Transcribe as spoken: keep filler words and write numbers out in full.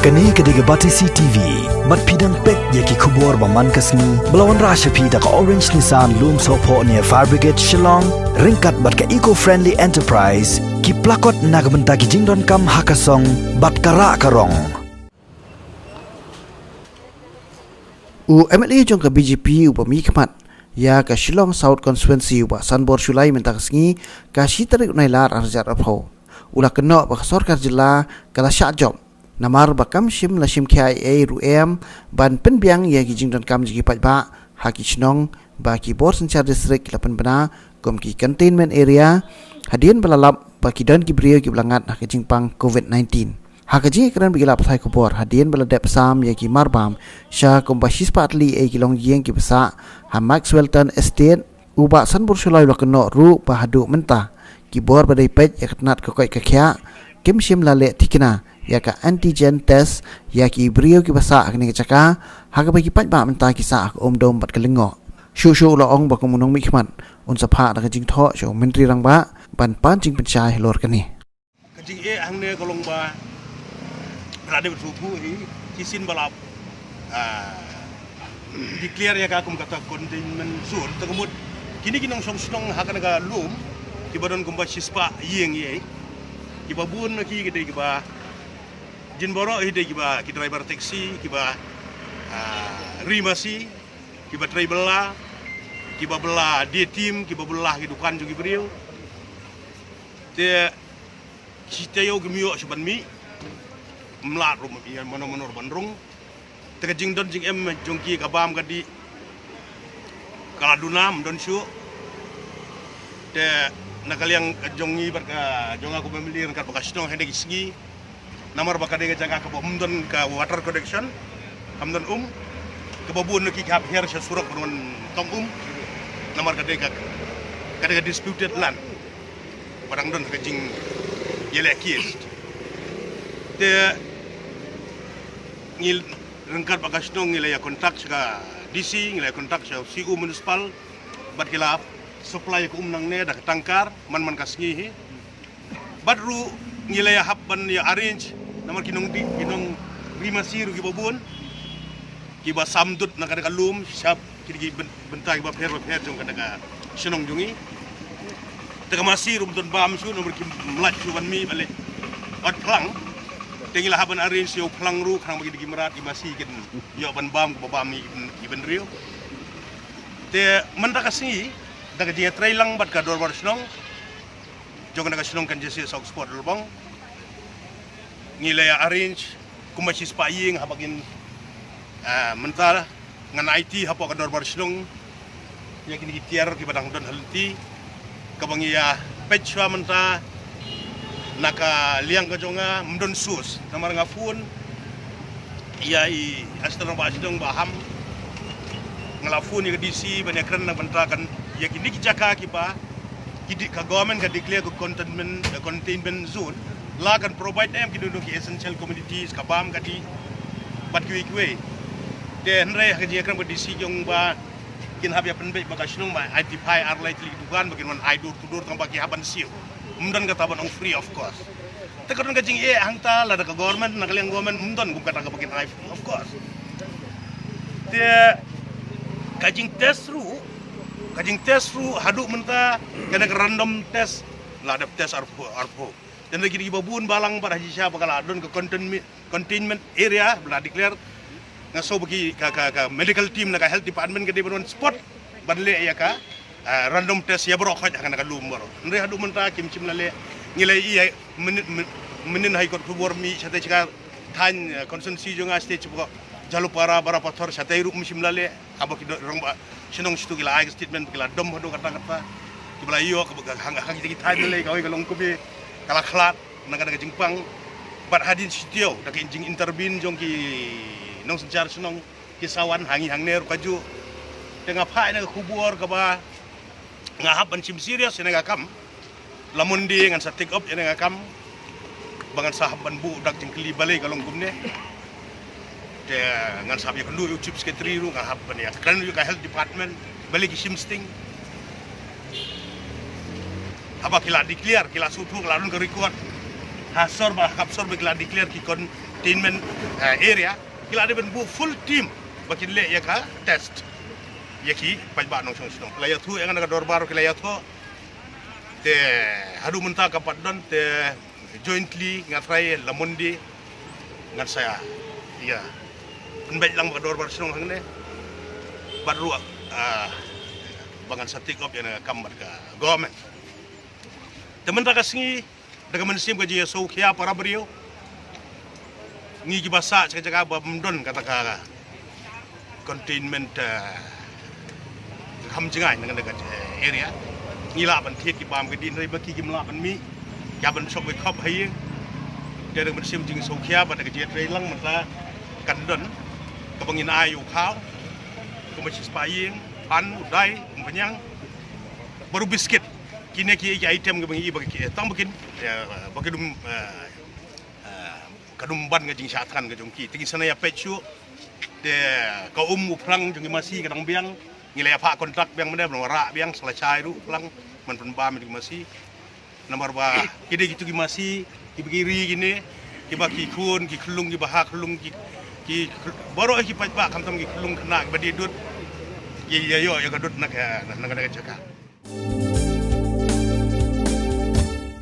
Kane ka dei ka Batesi T V. Bad phi dang peit ïa ki khubor ba man ka sngi ba la wanrah sha phi da ka Orange Nissan Lum Sohphoh near Fire Brigade Shillong, ryngkat bad ka Eco Friendly Enterprise, ki plakot na ka bynta ki jingdonkam ha ka song bad ka rah ka rong. U M L A jong ka B J P uba mihkhmat ïa ka Shillong South Constituency, u Bah Sanbor Shullai, mynta ka sngi ka shi tarik u Nailar ar hajar arphew, u la kynnoh ba ka sorkar jylla ka la shah jop namar ba kam shym la shim khia ei ei ruh em ban pynbiang ïa ki jingdonkam jong ki paidbah ha ki shnong ba ki bor synshar district ki la pynbna kum ki containment area, hadien ba la lap ba ki don ki briew kiba la ngat ha ka jingpang covid nineteen. Ha ka jingïakren bad ki lad pathai khubor hadien ba la dep sam ïa ki marbam sha kumba shispah tylli ei ki longïing kiba sah ha Maxwellton Estate, u Bah Sanbor Shullai u la kynnoh ruh ba haduh mynta ki bor ba dei peit ïa ka tnat ka koit ka khiah kim shym la leh thikna ïa ka antigen test ïa ki briew kiba sah ha kane ka jaka, ha kaba ki paidbah mynta ki sah ha ka umdum bad ka lyngngoh. Shuh shuh u la ong ba kum u nongmihkhmat un sa phah da ka jingthoh sha u Myntri Rangbah ban pan jingpynshai halor kane. Ka jingeh hangne ka long ba la dep shu buh hi shisien ba la, ah, declare ïa ka kum kata containment zone. Te ka mut kine ki nongshong shnong ha kane ka lum kiba don kumba shispah ïing ei, kiba bun na ki ki dei kiba jin baroh hi dei kiba ki driver taxi, kiba, ah, ri masi, kiba trei bylla, kiba bylla die tim, kiba bylla ki dukan jong ki briew. Te shi taïew kim ïoh shuh ban mih, ym lah ruh ïa mano mano ruh ban rung. Te ka jingdon jingem jong ki ka bam ka dih ka la duna, ym don shuh. Te na ka liang ka jong ngi bad ka jong nga kum u M L A ryngkat bad ka shnong ha kine ki sngi, namar ba ka dei ka jaka kaba ym don ka water connection, kam don um, kaba bun na ki ki hap hiar sha surok ban wan tong um, namar ka dei ka, ka dei ka disputed land ba dang don ka jingïaleh case. Te ngi ryngkat bad ka shnong ngi la ïa contact sha ka D C, ngi la ïa contact sha C E O municipal, bad ki la supply ka um nangne da ka tankar man man ka sngi hi. Bad ruh ngi la ïa hap ban ïa arrange namar ki nongdih, ki nongri masi ruh kiba bun kiba samdut na kata ka lum, shap ki, ki byn-, bynta kiba pher ba pher jong kata ka shnong jong ngi. Te ka masi ruh ym don bam shuh namar kim lah shuh ban mih ban leit ot phlang. Te ngi la hap ban arrange ïa u phlang ruh khnang ba ki, ki mrad ki masi kin ïoh ban bam, kiba bam ïa ki byn-, ïa ki bynriew. Te mynta ka sngi da ka jingïatreilang bad ka dorbar shnong jong kane ka shnong Kynjahsih South Spot Dalbong, ngi la ïa arrange kumba shispah ïing haba kin, ah, mynta ngan aiti hapoh ka dorbar shnong ïa kine ki tiar kiba dang don ha lynti, kaba ngi ïa peit shuwa mynta. Na ka liang ka jong nga ym don source namar nga phone ïa i Assistant Rangbah Shnong Bah Ham, nga la phone ïa ka D C ban ïakren na ka bynta kan ïa kine ki jaka kiba ki di-, ka government ka declare ka containment, ka containment zone, la kan provide em ki don ki essential commodities, ka bam ka dih bad kiwei kiwei. Te hynrei ha ka jingïakren bad D C ki ong ba kin hap ïa pynbeit bad ka shnong ba identify ar lai tylli ki dukan ba kin wan ai door to door tang ba ki hap ban siew. Ym don kata ban ong free of cost. Te ka don ka jingeh hangta, lada ka government, na ka liang government ym don kum kata kaba kin ai free of cost. Te ka jingtest ruh, ka jingtest ruh haduh mynta kane ka random test la dep test arphew, arphew. Te na kine kiba bun balang bad ha shisha ba ka la don ka containment, containment area ba la declare. Nga sngew ba ki ka, ka, ka medical team na ka health department ka dei ban wan spot ban leh ïa ka, ah, random test ïa baroh khoit ha kane ka lum baroh. Hynrei haduh mynta kim shym la leh. Ngi la ïa mynnin, mynnin ha i kot khubor mih shatei sha ka thaiñ, ah, constituency jong nga shatei sha Jhalupara, Barapathar, shatei ruh ym shym la leh. Haba ki don rangbah shnong shitu ki la ai ka statement ki la dom haduh katta katta. Kiba la ïoh kaba ka hang, hang kita ki thaiñ lei kawei ka long kumne ka la khlad na ka, na ka jingpang. Bad hadien shi taïew da ka jing-intervene jong ki nongsynshar shnong ki sa wan, ha ngi hangne ruh kajuh. Te nga phah ïa ka khubor kaba nga hap ban shim serious ïa ka kam. La Monday ngan sa take up ïa ka kam ba ngan sa hap ban buh dak jingkylli balei ka long kumne. Te ngan sa hap ïakynduh ïa u Chief Secretary ruh, ngan hap ban ïakren ïa ka Health Department balei ki shim sting. Haba ki la declare, ki la shu thoh, ki la don ka record ha sor ba, ha sor ba ki la declare ki con-, containment area, ki la dei ban buh full team ba kin leh ïa ka test ïa ki paidbah nongshong shnong. La ïathuh ïa nga na ka dorbar, ki la ïathuh. Te haduh mynta ka pat don te jointly nga trai la Monday ngan sa ïa pynbeit lang ba ka dorbar shnong hangne bad ruh ba ngan sa take up ïa na ka kam bad ka government. Te mynta ka sngi da ka mynsiem ka jingïasngewkhia para briew, ngi kiba sah sha ka jaka ba ym don kata ka containment, eh, kham jngai na ka area. Ngi lah ban thied ki bam ki dien, hynrei ma ki kim lah ban mih, ki hap ban shong wei khop ha ïing. Te da ka mynsiem jingïasngewkhia bad da ka jingïatreilang mynta kan don kaba ngin ai u khaw, kumba shispah ïing, phan, u dai, um pynïang, bad u biskit. Kine ki, ki item kiba ngi, ba ki, tang ba kin, eh, ba kin, eh, eh, ka dum ban ka jingshah thngan ka jong ki. Te ngin sa ïa peit shuh. Te ka um u phlang jong ki masi ka dang biang. Ngi la ïa phah kontrak biang mynne ban wanrah biang sa la shai ruh u phlang ban pynbam ïa ki masi. Namar ba ki dei kitu ki masi kiba ki ri kine, kiba ki khun ki khyllung, kiba ha khyllung ki, ki baroh ki paidbah, khamtam ki khyllung khynnah kiba die dud, ki ïa ïoh ïa ka dud na ka, na ka, na ka jaka.